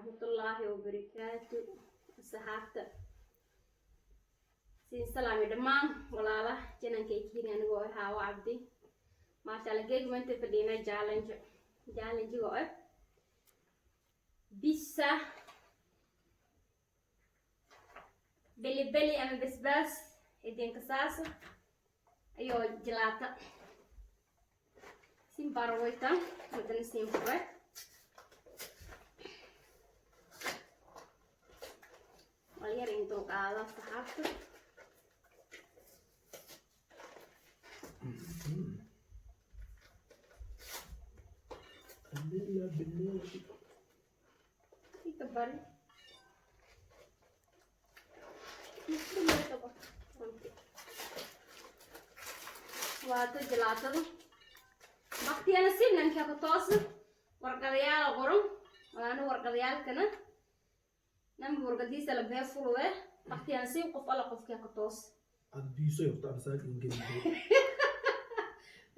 Waraxmatullaahi wabarakaatu. Asxaabta, siin salaami dhammaan walaala janankay kiini. Anigoo ah Haawo Cabdi, maasha Allah. Geeg maanta fadhiina challenge, challenge-ga ah pizza peri peri ama basbaas idinka saasa iyo jalaata sin barawaytan wadana siin fure. Wal yar in dulqaada, asxaabta. Ika bari. Waata jalaatada baktiyana sinanka ku toosa warqadayaal qoran, waana warqadayaalkana namba warqadiisa la bee furuwe baktiyana si qof alla qofkii ku toos. Ad biiso horta aan saak ingeli.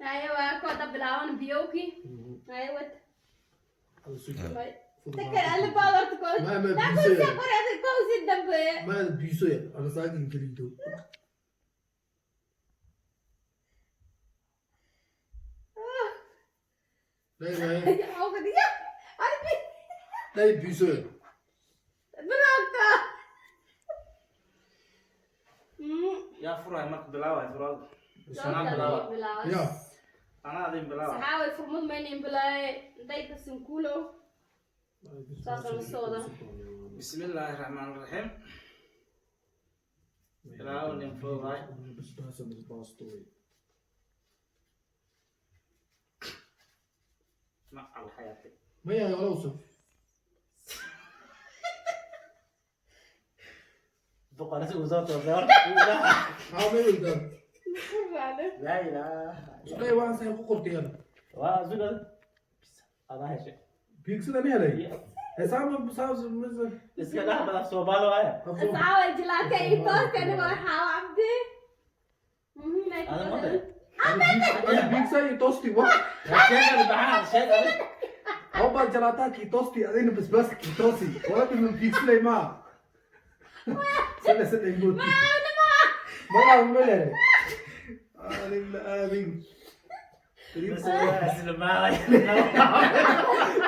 Haya, waa ku hadda bilaaban biyowki. Haya, wad. Takar alla baawarta ko. Ma taa biiso ku ya. Si qori adig ko si dambe. Ma biiso ya aan saak ingelido. Dai dai. Awgadiya ay. Dai biiso ya. Bilowta. Yaa furaya marka bilaawaya furada? Anaa bilaawa. Ya. Anaa adin bilaawa. Saxaaway furmad maynin bilaay dayka sinkulo. Saas la socda. Bismi illaahi raxmaan raxiim. Bilaaw nin fududaay. Basbaas basbaasto wey. Ma alxayaati. Maya walowsa. Duqarasi uu soo toosay horta. Haa, ma yidaan. Laa ilaaha. Isku waxaan sahay ku qortay ana. Waa sugad adaa heshay. Biigsada ma helay hesaama saas misa. Iska dhex badaf Soomaali waaya. Saxaaway jilaata iyo tooska anigoo Xaawo Cabdi. Ada ma tahay? Ana biigsa iyo tosti wa. Sheegada maxaa sheeg adig? Oba jalaataa kii tosti adayna basbaaska kii tosi wala dhiman biigsilay maa sada sada ingooti maa ma leeyahay aadin la aadin. Bas waa isla maalay.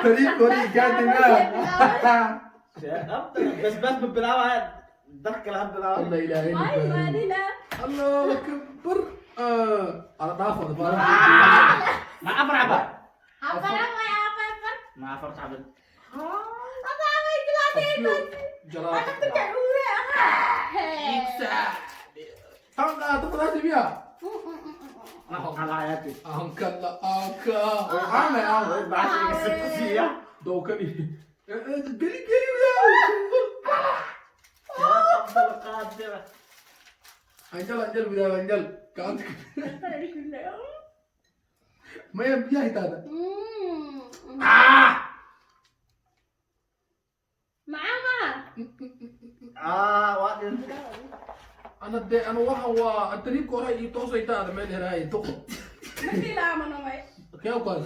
Tariiq hore gaadi maa. Bas bas ma bilaawaya, dad kale ha bilaawa. Allah ilaahay. May maadina. Allahu akbar, ala dhaafo. Ma afar xaba? Afar way, afar afar. Ma afar xaba? Saxaaway jilaata iyo jalaata. Toostka uure. Tan qaado fadaasi miya. Ma alxayaati. Anka la anka ana aan. Bacasha iga sibqisiiya. Dowkani geli geli. Yaa afdal qaadira. Anjal anjal bidaa anjal gacanta maya biyaha itaada. Macaan maha. Ah, waa dhintay. Ana de ana waxa waa tariibka hore ii toosa itaada meel heraay duqo. Ma filaamano may. Kee kaas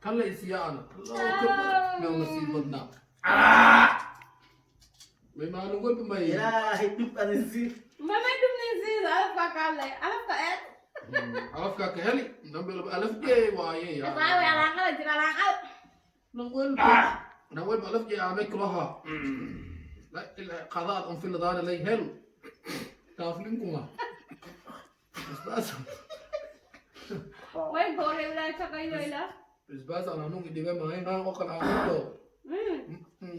kan la isiya ana. Allahu akbar, meel nasiib badnaa may maalin walba may. Ilaahay dhib adin sii. Mamay dhubnin sida alafka kaalay alafka eed. Alafkaa ka heli dambe alaf jee waaye ya. Saxaaway alaaqada jira alaaqada. Nan walba alaf jee aamay kulaha la ila qadaad on filadaana lay hel taaflinkunga basbaas. Way goore ilaa shaqaydo ilaa. Basbaas aan anung idhibe maahin qaan oo kale aanudo.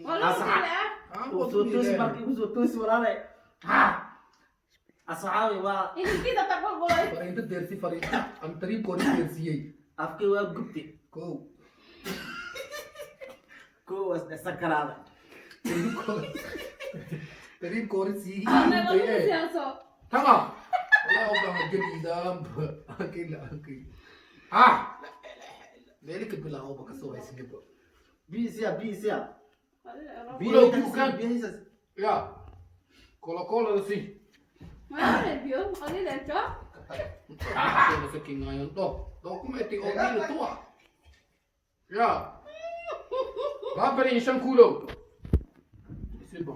Wala Usoo toosi markii usoo toosi walaalay. Asxaabi waa. Inkiisa taqulqulay. Fariinta deersi, fariinta am tariibka hore deersiyey. Afkii waa gubtay. Kow. Kuwaas sakaraada. Tariibka hore sii. Amay wala siyaaso. Tamam والله والله geliidaan akila akil ah meelika bilaawba kasoo haysinaba. Biisiya biisiya. Biyo kukan. Ya kola kola si. Ma biyo qalila jo. Sakingayon to dokumenti o niilo tua ya. Baabari iyo shan kuulow. Isibo.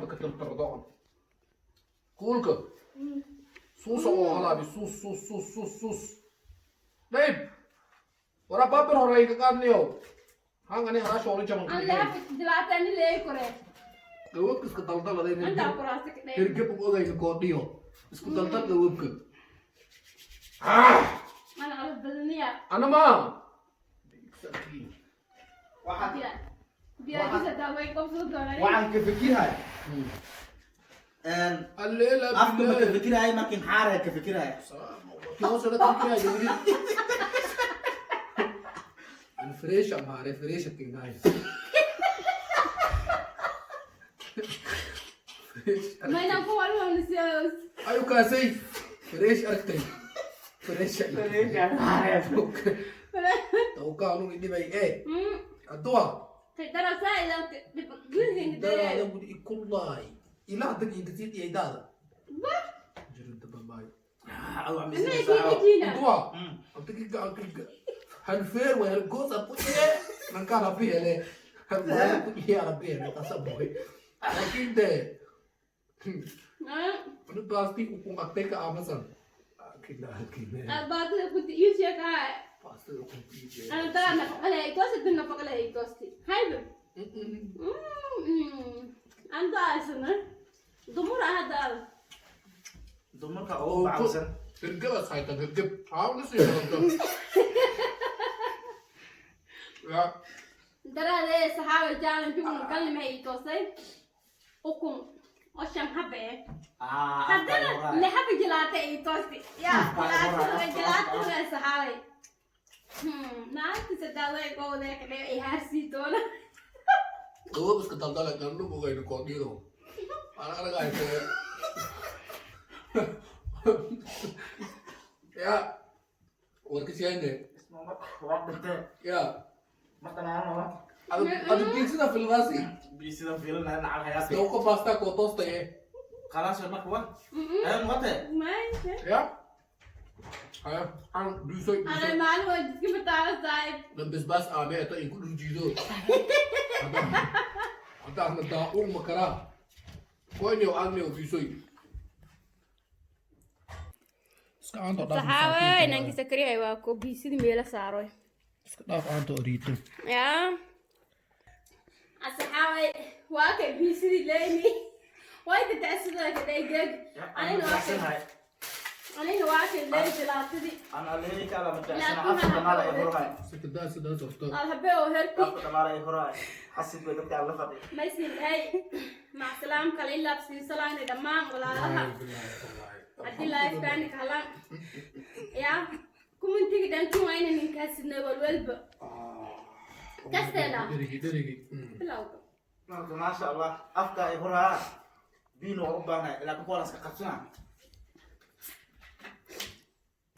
Baka tartardoon. Kuulka. Suusa oo halaabi suus suus suus suus suus. Dayib. Wara baabar hore iga qaadniyo. Hangani haraasha ola jaban. Aan leefa jalaato ani leey kore. Gawabka iska daldaladay. Intaa kuraasta ka dheer. Hergeb u ogayna koodhiyo. Isku daldal gawabka. Mana calaf badaniya. Ana ma. Waxaan Biyaagisa daaway qabsoo doonay. Waxaan ka fikiraya Alleela. Afka ma ka fikiraya markin xaaraya ka fikiraya. Fresh amare fresh tingaay. Mayna ku walba nisiyo. Ayu kaasay fresh aragtay. Fresh. Tawka anu idhibay ee. Adduwa. Tara saa ila Daraada gudi ikullaay. Ilaa hadda inta sii daada. Jirinta bambaay. Adduwa. Abtigiga abtigiga. Halfeer way halgoos abuye. Nanka rabbi hele. Halgoos abuye rabbi hele kasaboy. Laakiin de. Anu baasti ukun agtay ka aamusan. Kila kila. Baadida kunti ii sheegaa. Baasti ukun ii Ana tara nafaqa lehay toosti nafaqa lehay toosti. Haybe. Anta asana. Dumur ahada. Dumarka ugu bacsan. Hergebas haytan hergeb. Haawna sii hergeb. Ya. Daraade saxaaba jaalan jugun kallimay toosay. Ukun oo shan habe. Haddana lixaba jalaata ay toosti. Ya, jalaatada jalaatada saxaabay. Naagta sadaway qowday kadhay ay haarsii doona. Gawab iska daldala gandu bogayna koodhido. Ana anaga haytee. Ya. Warkisiyayne. Waa dhintee. Ya. Marka Adu biigsida filmaasi. Biisida fiilinaya nacal hayaasi. Dawka baasta koo toostaye. Khalaas marka wa. Ayo mate. Maasha. Ya. Haya, aan duusoy Ana duusoy. maalin waa jidka mataala saaxib. Dan basbaas aamee ta inku dhul jiido. Haddaasna daacuun ma karaa. Koynew aagnew biisoy. Iska aanta dhaaf. Saxaabay inankii sakariyahay waa ko biisidii meela saaroy. Iska dhaaf aanta oriito. Ya. Asxaabay waa kay biisidii leeyni. Way tatacsidaa kadhay geeg. Anina waa kay anina waa kay leey jalaatadii. Ana leeyahay kala mataasana afka dhamaala ay horay. Sikadaa sidaa softo. Alhabe oo herki. Afka dhamaala ay horay. Xasid bay dadka la fadhi. Maysin ay mac salaam kale ilaa siisalaani dhammaan walaalaha. Haddii live-kaani kahalaan. Ya. Kumantiga dhankin waa inaan ninkaasidnay walwalba. Kasteena. Derigi derigi. Bilowga. Marka maasha Allah afka ay horaa. Biin waa u baahnay ilaa kuwa la iska qabsana.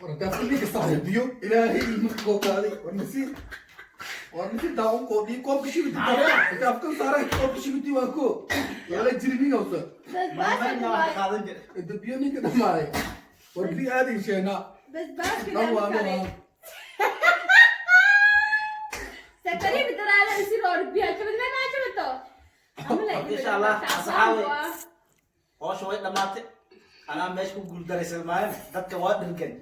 Warkaas ninka saaxiibiyo ilaahay ilmaha koo qaaday warnasi warnasi daawan koodhii koobka shibiti inta afkan saaray koobka shibiti waa ko wala jirinin hawsa Basbaaska Waa qaadan jir. inta biyo ninka dhamaaday war bi aadin sheena basbaaska dhan waa kale. ma Sakari bitaraale isi roor biya chabad ma ma chabato. Insha Allah, asxaabi. Hawsha way dhamaatay. Anaa meesha ku guuldaraysan maayo dadka waa dhinkan.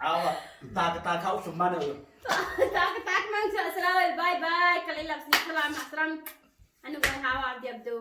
Caawa taaka taaka u shubmaanayo. Tak tak man salaam bye bye kale ilaa salaam salaam. Anigu waa Hawa Abdi Abdo.